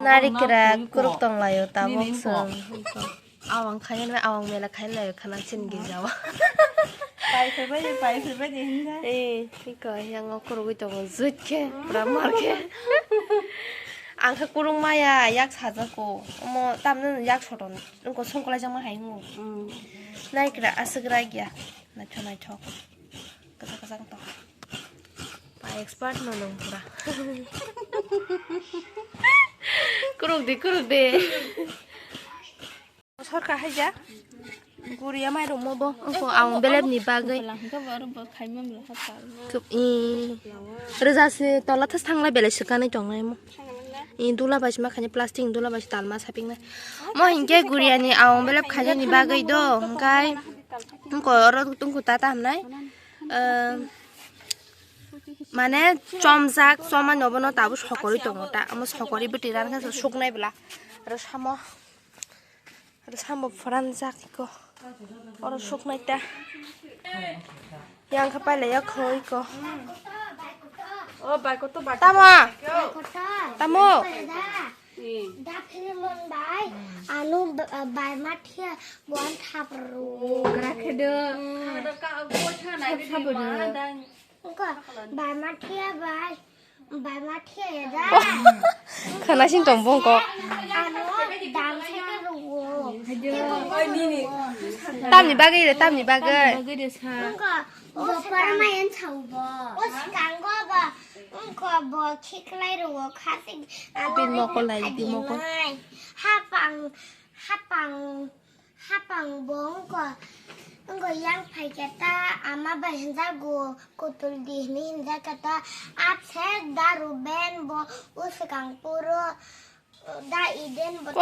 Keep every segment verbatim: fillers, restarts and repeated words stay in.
Narikra kuruk tonglaio tabuk chwng. Awang khaina, awang mela khaina laio khana chini gijao. Pai phaibai, pai phaibai de hinda. Eh, iko yang kurugwi tongo, jut khe, bramar khe. Ang khe kurung maya, yak sajako. Omo tamno yak soton, wngko songkolai jama hai wngmo. Naikra aswk rai gya. Naithok naithok. Kwchak kwchak tong. Pa expert no nung pura. Kuruk di, kuruk di. Sorka haija. Guriya mai rok mo bo. Oko ang belep ni bagwi. Kub-, i, rwja se tola thas thanglai belai swkanai tongnai mo. I dula bai sima khani plastic dula bai talma sapingnai. Mo hinkhe guriya ni ang belep khainani bagwi do, hwnkhe wngko oro tungku tata hamnai. Mane chomjak, chomani obono tabuk sokorwi tongo ta, omo sokorwi bwtwi rani khe suknai bwla. Aro samo, aro samo phoranjak iko, oro suknai ta. Yang khe pailaiya kho iko. Tamo? Tamo? Daphirmon bai, ano ba-, bai ma thia buan thapro. Krak khe do. Sab sabo do. Engko bai ma thia bai, bai ma thia ya da. Khana sing tong bongko. Ano dam se ka ruo. Tamni bagwi re, tamni bagwi. Engko bo para ma en chau bo. O sikango ba. Wngkha bo khiklai rwo khasing. Bin mokol lai di mokol. Hapang, hapang, hapang bo wngkha, wngkha yang phaikhe ta ama bai hinjago, kutul di hwnwi hinjakhe ta, absek daru ben bo uswkang puro. Da iden bo.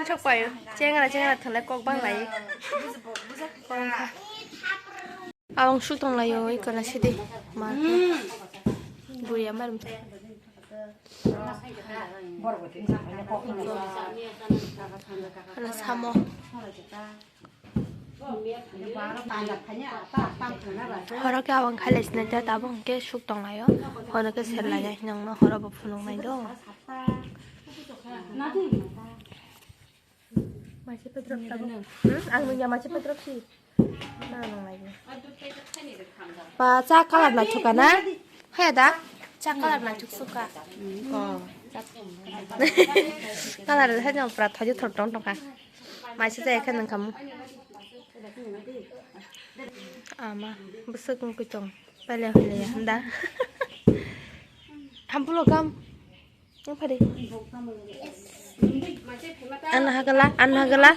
Sok payo. Chengra chengra thalai kok bang lai. Awang su tong laio, oi kana sidi. Ma. Buya marum. Ana samo. Horo khe awang khailai sinai ta, tabuk hwnkhe suk tong laio. Horo khe ser lainai hinwi horo bo phunuk nai do. Machi petrok tabuk. Hmm? Ang nungya machi petrok si. Na nang lai. Pa cha color naithok ka na? Haya da? Cha color naithok suka. Oh. Color hai jang pura thaju thor tong tong ka. Maisa jaya khe nang kamu. Ama bwswk wngwi tong. Paila hwnlaiya hwnda. Hampulo kam. Yang phari. Anna hagala, anna hagala.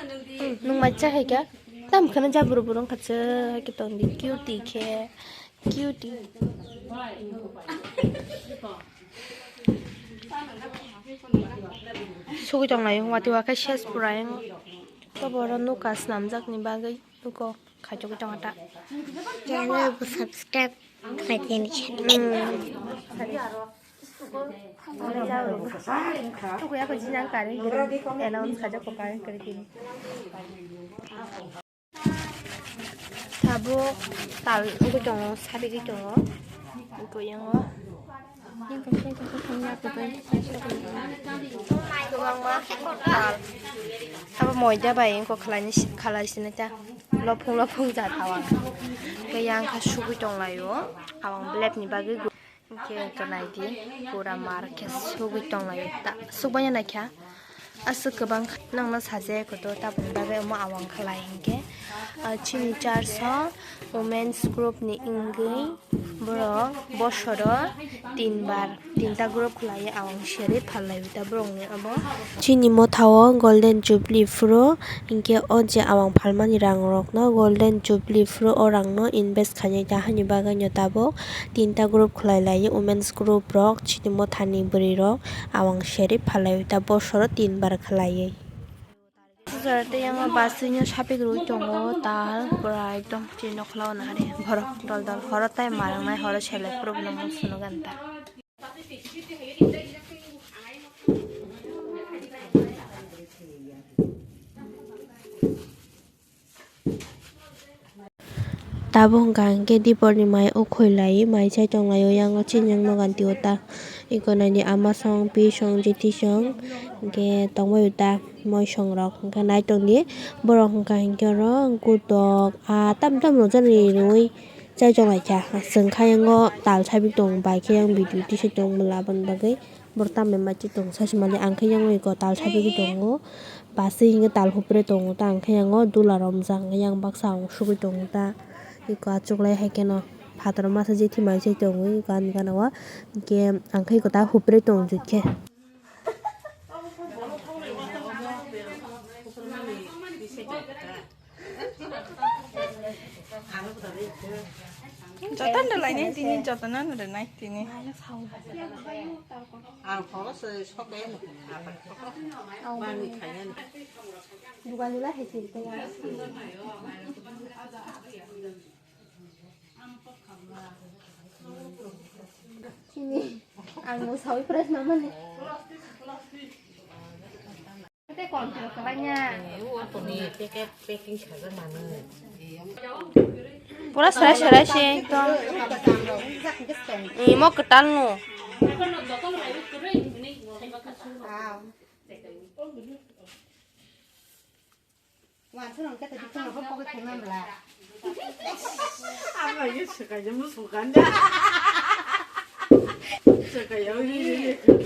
Nung macha hai kya? Tam khana jabru burung khatsa hai khe tong di. Cutie khe. Cutie. Sugwi tong lai, wati wakai ses pura yang. To boro nuka snamjak ni bagwi nuko khaichogwi tong ta. Channel bo subscribe khlai di ni. Hmm. Tuku ya ko jinang kare kiri. Announce khaja ko kare kiri kiri. Tabuk tal wngwi tongo, sabigwi tongo. Wngkha yango. Yang kaisa kaisa thangya kwbai. Kwbangma tal. Abo moida bai wngkha khalai sini ta. Lophung lophung jat awang. Khe yang kha sugwi tong laio. Awang belep ni bagwi. Hwnkhe wngkha naidi, pura mar khe sugwi tonglaio ta, sugbaina naikha. Aswk kwbang nokno sajaya kotor, tabukni bagwi omo awang khlai hinkhe, ah, chini church o women's group ni wngwi borok bosoro tin bar, tinta group khlaiwi awang siyarwi phallaio ta borokni obo. Chini motha o Golden Jubilee phuru hinkhe o je awang phalmani rang rokno Golden Jubilee phuru o rang no invest khainai ta, hani bagwi no tabuk tinta group khlai lai o, women's group rok, chini mothani bwrwi rok awang seri phalai ta, bosoro tin bar khlaiwi. Jora tei yango bus no sapik rwi tongo, tal pura ekdom chini nokla o nahari borok dol dol, horo tai ma rwngnai, horo selek phuru bono mung sunu ganta. Tabuk hwnkha hinkhe dipor ni mai o khoi lai, mai chai tong lai o, yang o chini yang nogan twi o ta. Iko naidi ama song, pi song, jiti song, hwnkhe tongbaio ta moi song rok, hwnkhe nai tongdi borok hwnkha hinkhe oro gutok, ah, tam tam rwjak ni rwui chai chong lai kha. Chwng kha yango tal sabwi tong bai khe yang video tisai tong mala aboni bagwi borok tam bai ma chi tong sai se mali ang khe yango iko tal sabwi tongo, basi hinkhe tal hupre tongo ta ang khe yango dula romjak hwnkhe yang baksa ang sugwi tongo ta. Iko achuk lai hai kheno phataro masa jethi mai se tongwi gana gana o, hwnkhe ang khe iko ta hupre tong jikhe. Jotono rwlainai tini, jotono rwnai tini. Ang khoro se soke no. Bani khaya no. Dugan dula hai sini kaya. Sini. Ang mo sawi fresh mama ni. Pura serai serai se ekdom. Imo kwtal no.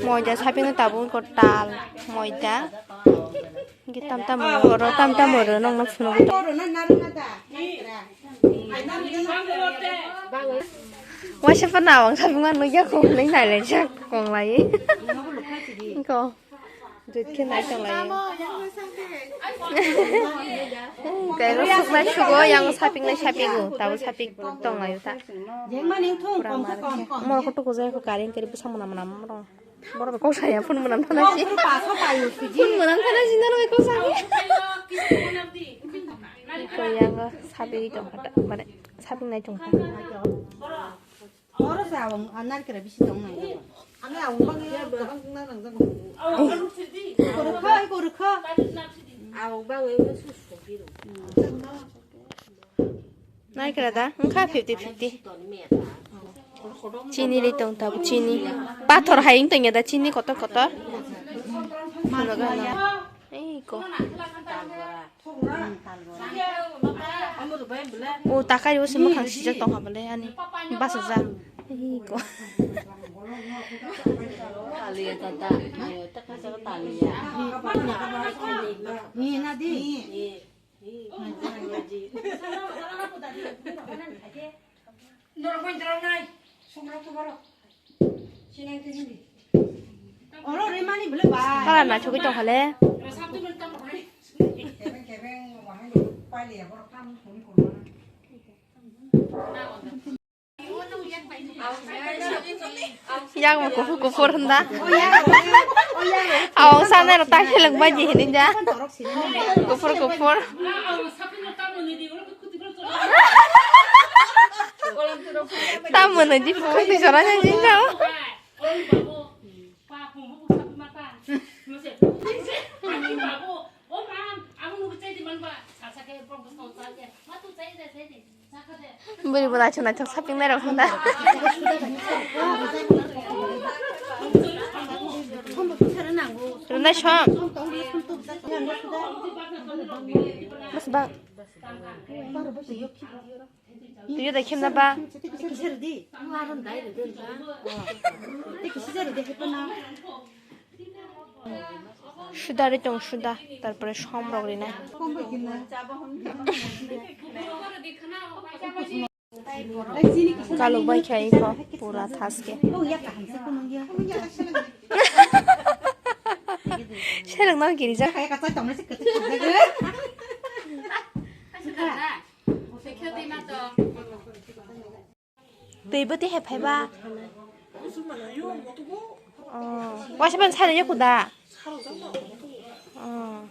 Moida sapingno tabuk kwtal moida. Hwnkhe tam tam oro tam tam oro nokno phunugwi tong. Waisa phano awang sapingma nukya kho hwnwi nailaijak konglaiwi. Wngkha. Jut khe nai tong lai. Tei ro suknai sugo, yang sapik nai sapik o, tabo sapik tong lai ta. Pura mar khe. Mo ko tuku jai ko karing kari bwsa mwnam mwnam rong. Borok kok saya phone mwnam thana si. Phone mwnam thana si nang kok saya. Ko yang sapik tong kha ta, mane sapik nai tong kha. Oro se awang, ah, narikra bisi tong nai. Ani awang bang ya, bang na nang jago. Iko rwkha, iko rwkha. Awang bang ya, sus sus biro. Narikra da, wngkha fifty fifty. Chini ri tong tabuk, chini. Pathor hai wng tong ya da, chini kotor kotor. Ei ko. O takai o se mwkhang sijak tong ha bole ani bachajak. Ei ko. Ni na di. Norok bai drang nai, songrok tu borok. Sinai tu hindi. Oro remani bole bai. Kala na chogwi tong hale. Kebeng kebeng wahai pai le borok tam phone ko. Yang mo kuphur kuphur hwnda. Awang sanai rok ta kheleng bai di hini da. Kuphur kuphur. Tamo no di phung di sora sa jin jao. Bwrwi bo naithok naithok sapingnai rok hwnda. Rwnai som. Mas bang. Twi da khemna ba. Suda ri tong suda, tarpore som rok rinai. Kalok bai khe iko pura thaske. Seleng no girja. Twi bwtwi hai phaiba. Oh, waisa ban sari yaku da. Oh.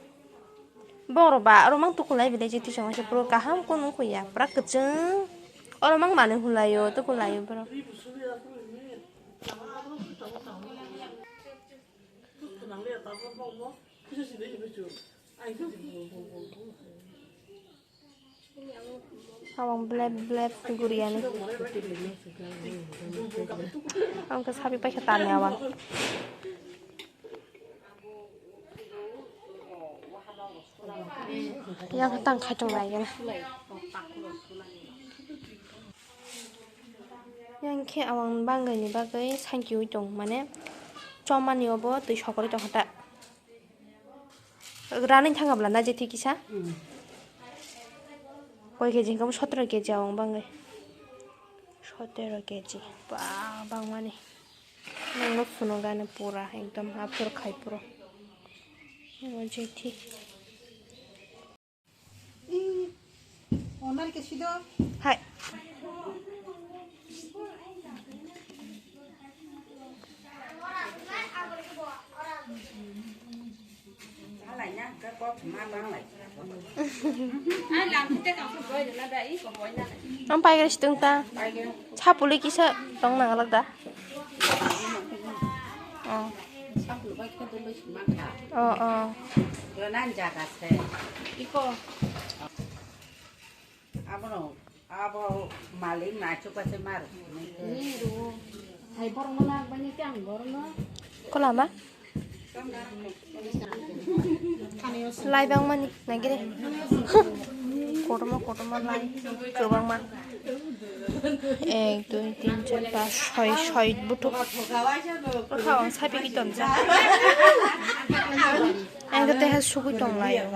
Boro ba, oro mang tukun lai bilai je tisong waisa pura kaham kun ungkhu ya. Pura kwchwng. Oro mang manwi hulaio, tukun laio boro. Awang blep blep guriyani. Ang khe sabi paikha tani awang. Yang tang khatung lai gana. Yang khe awang bangani bagwi sankiwi tong mane chomani obo twi sokorwi tong kha ta. Ranai thangabla na jethi kisa. Koi keji hingkhe sotoro keji awang bangwi. Sotoro keji. Ba bangmani. Nangno phunukgani pura ekdom aphur khai puro. O jethi. Hai. Ang paigari situng ta. Sapuli kisa tong nang alak da. Oh. Oh, oh. Iko. Abono, abo malik naisuk khe se mar. Ni ro. Hai borok no nak bani khe ang borok no. Kolama? Lai bang mani nagire. Kotorma kotorma lai. Kwbangma. Ek, dui, tin, char, pas, soi, soi buthuk. Bwkha ang sapi ki tonsa. Ang khe teha sugui tong lai o.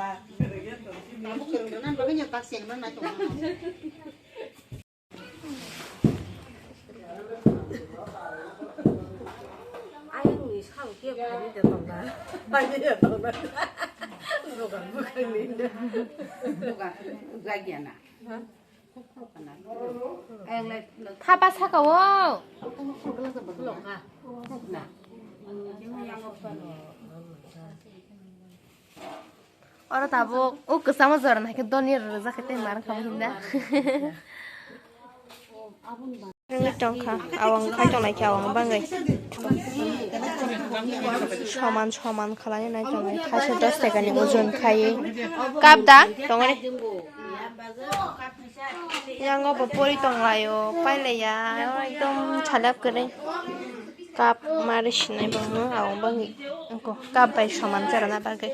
Ayang ni sao ke kani de tong da. Bai de tong da. Dogan bukan ni. Dogan lagi ana. Thapa saka o. Oro tabuk o kwchama jora naikhe doni rwjak khe tei mar wngkha hinda. Wngwi tongkha, awang khai tongnai khe awang bangwi. Soman soman khlaiwi nai tongnai, thaisa dos taka ni ojon khaiwi. Kap da tongre. Yang o bo pori tong lai o, pai lai ya, ekdom salap kwrwi. Kap mari sinai bo, hmm, awang bangwi. Kap bai soman chara na bagwi.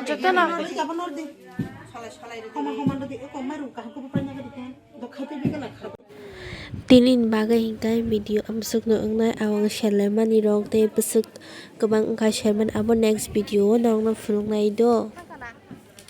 Jotono. Tini ni bagwi hinkhe video amswkno wngnai, awang serlaimani rok tei bwswk kwbang wngkha sermani, abo next video o norokno phunuknai do.